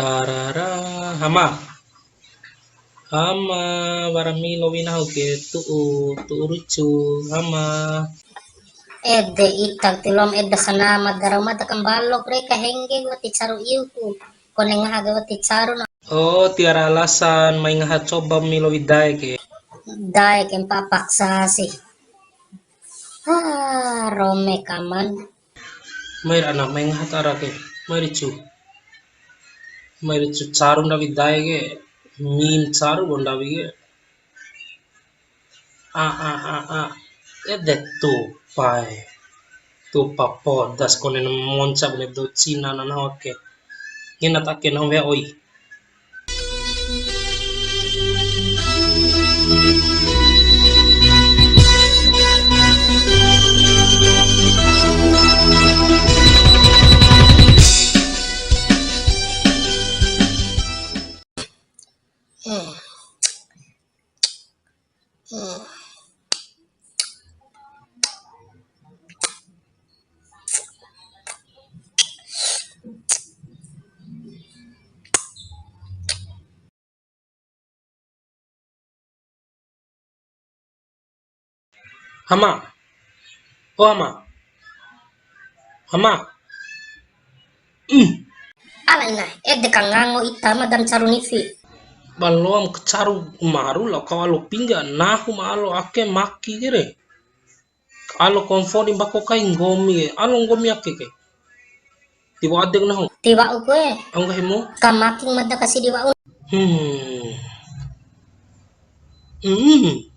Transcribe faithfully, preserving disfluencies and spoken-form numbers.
Arara, hama. Hama, wara milo winahu ke tu'u, tu'u rucu, hama. Ede ita ti loam eda sana madara mada kambalo re ka hengge wati caru iuku. Kone ngaha ke wati caru na. Oh, tiwara alasan, mai ngaha coba milo widae ke. Dae ke mpa paksa sih. Ha, rome kaman. Mai ra ana, mai ngaha ta ara ke. Mai ricu. Mai ricu caru ndawi dae ke. Min caru bo ndawi ke. A, a, a, a. Ede tupa e. Tupa podas kone na monca bune dou Cina na nahu ake. Ngena ta ake nahu wea oi. Hama. O Hama. Hama. Ih. Ala ina, ede ka ngango ita ma dan caru nifi. Ba loam kacaru maru lao kau alo pingga, nahu ma alo ake maki kere. Alo komfo di mbako kai nggomi ke, alo nggomi ake ke. Tiwa'u adek nahu. Tiwa'u kue. Au nggahimu? Kamaking mada kasi di wa'u. Hmm. Hmm.